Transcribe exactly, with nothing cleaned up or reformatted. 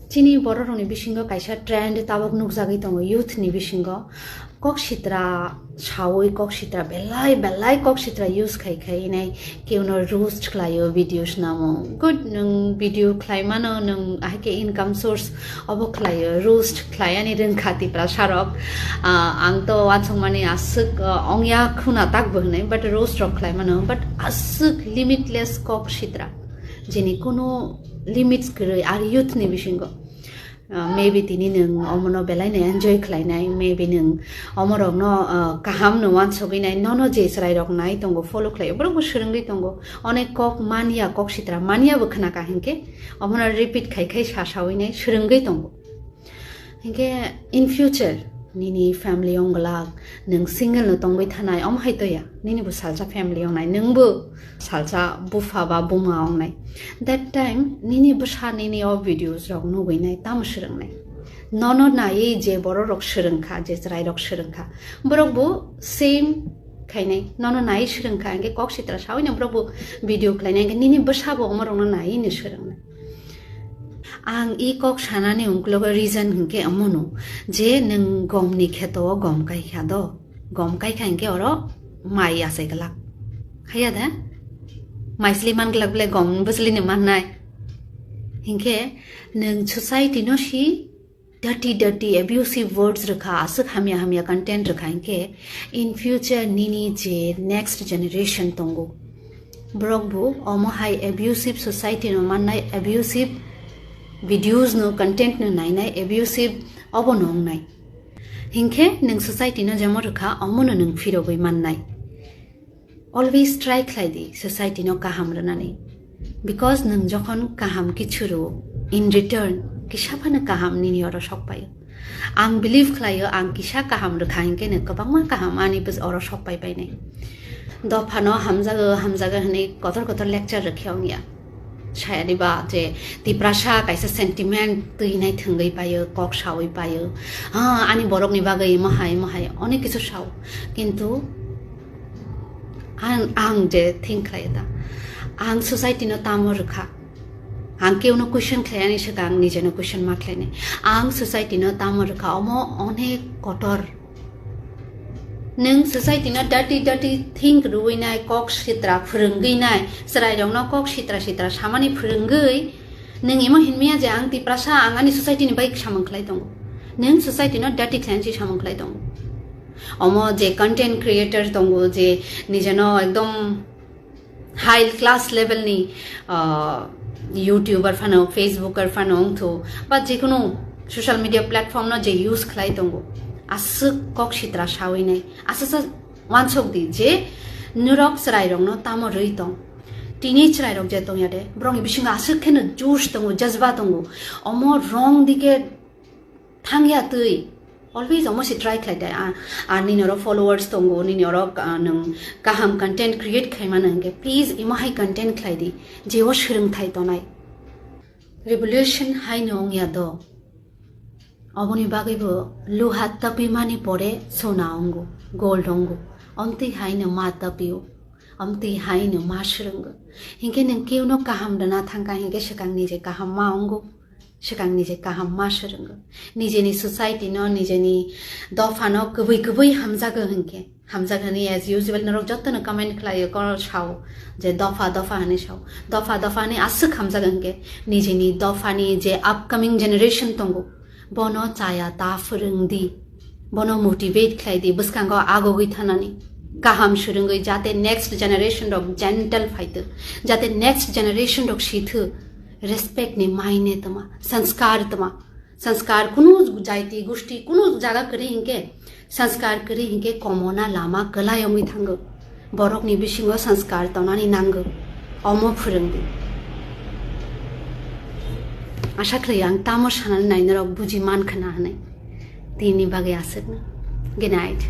Chini bororokni bisingo kaisa trend tabuk nukjagwi tongo youth ni bisingo. Kok sitra sawi, kok sitra belai belai kok sitra use khai khai nai keuno roast khlaio, video swnamo. Good, nwng video khlai mano, nwng ahai khe income source obo khlaio, roast khlai ani rwngkha Tiprasa rok. Ah, ang to uansukmani aswk, ah, ongya khuna takbo hwnwi, but roast rok khlai mano, but aswk limitless kok sitra, jeni kunu limits kwrwi, ar youth ni bisingo. Ah, maybe tini nwng omono belaino enjoy khlainai, maybe nwng omorokno, ah, kaham no uansugwi nai, nono je chwrairok nai tongo, follow khlaio, borokbo swrwngwi tongo. Onek kok manya, kok sitra manya bo khna ka hinkhe omono repeat khai khai sa sawi nai swrwngwi tongo. Hinkhe in future nini family wng glak, nwng single no tongwi thanai, omo hai to ya, nini bo salsa family wngnai, nwng bo salsa bupha ba buma wngnai. That time nini bwsa nini o videos rok nugwi nai, tamo swrwng nai? Nono naiwi je borok rok swrwng kha, je chwrai rok swrwng kha, borok bo same khainai, nono naiwi swrwng kha, hinkhe kok sitra sawi no borok bo video khlainai, hinkhe nini bwsa bo omo rok no naiwi no swrwng nai. Ang i kok sanani ungkulogo reason hinkhe omono je nwng gomni kheto o gom kai kha do, gom kai kha hinkhe oro mai achai glak. Haya da? Mai sli man glak bele gom bwsli ni mannai. Hinkhe nwng society no si dirty dirty abusive words rwkha, aswk hamya hamya content rwkha hinkhe in future nini je next generation tongo, borok bo omo hai abusive society no mannai, abusive videos no, content no nainai, abusive obo no wngnai. Hinkhe nwng society no jemo rwkha, omono nwng phirogwi mannai. Always try khlai di society no kaham rwnani, because nwng jokhon kaham kichu rwo, in return kisa phano kaham nini oro sok paio. Ang believe khlaio, ang kisa kaham rwkha hinkhe no kwbangma kaham ani bwj-, oro sok pai painai. Dophano hamjago, hamjago hwnwi kotor kotor lecture rwkhe wngya. Sayani ba je Tiprasa kaisa sentiment twi nai thwngwi paio, kok sawi paio. Ha, ani borokni bagwi mohai, mohai onek kisu sao. Kintu ang, ang je think khlai ta, ang society no tamo rwkha. Ang keuno question khlai ani swkang nijeno question ma khlainai. Ang society no tamo rwkha, omo onek kotor. Nwng society no dirty dirty think rwui nai, kok sitra phwrwngwi nai, chwrairokno kok sitra sitra samani phwrwngwi nwng imo hinmaya je ang Tiprasa, ang ani society ni bai samung khlai tongo. Nwng society no dirty khlainai samung khlai tongo. Omo je content creator tongo, je nijeno ekdom high class level ni, ah, YouTuber phano, Facebooker phano wngthu, ba jekunu social media platform no je use khlai tongo, aswk kok sitra sawi nai, aswk sa wansok di je norok chwrai rokno tamo rwi tong. Tini chwrai rok je tongya de, borok ni bisingo aswk kheno josh tongo, jazba tongo, omo wrong dike thangya twi. Always omo se try khlai de. A, a nini oro followers tongo, nini oro, ah, nwng kaham content create khai mano hinkhe, please imo hai content khlai di, je o swrwngthai tonai. Revolution hai no wngya do. Oboni bagwi bo luha tapi mani pore sona ongo, gold ongo. Omtwi hai no ma tapi o, omtwi hai no ma swrwngo. Hinkhe nwng keuno kaham rwna thangkha hinkhe swkang nije kaham ma ongo. Swkang nije kaham ma swrwngo. Nijeni society no, nijeni dopha no kwbwi kwbwi hamjago hinkhe. Hamjak hwnwi as usual norok jotono comment khlaio, kor sao je dopha dopha hwnwi sao. Dopha dopha hwnwi aswk hamjago hinkhe nijeni dophani je upcoming generation tongo, bono chaya ta phwrwng di. Bono motivate khlai di, bwskango agogwi thanani, kaham swrwngwi, jate next generation rok gentle phaitwk, jate next generation rok sithwk, respect ni maine tma, sanskar tma. Sanskar kunu jaiti, gusti, kunu jaga kwrwi hinkhe, sanskar kwrwi hinkhe komona lama kwlai wngwi thango. Borokni bisingo sanskar tonani nango. Omo phwrwng di. Asha khlai ang tamo sanani nai norok buji man khna hwnwi. Tini bagwi aswkno. Good night.